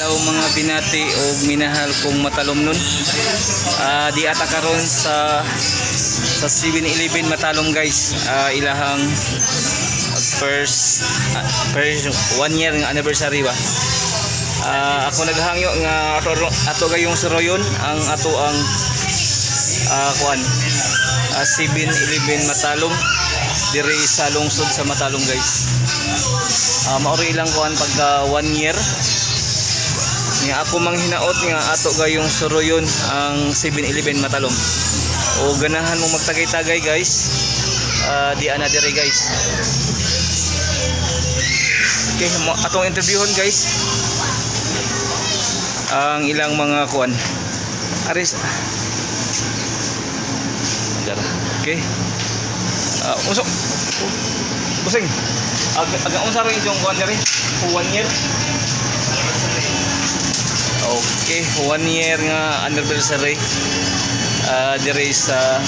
Hello, mga binati o minahal kong Matalomnon. Di ata karon sa 7-Eleven Matalom, guys. Ilahang first one year nga anniversary ba. Ako naghangyo nga ato gayong suroyon ang ato ang kuan 7-Eleven Matalom diri sa lungsod sa Matalom, guys. Maori ilang kuan pagka one year. Nga ako mang hinaot nga ato gayong suroyon ang 7-Eleven Matalom. O ganahan mo magtagay-tagay, guys. Di ana dire, guys. Okay, atong interviewon, guys, ang ilang mga kuan. Aris. Dara. Okay. Usok. Busing. Ag unsa rin inyong kuan diri? One year. Okay, one year nga anniversary diri sa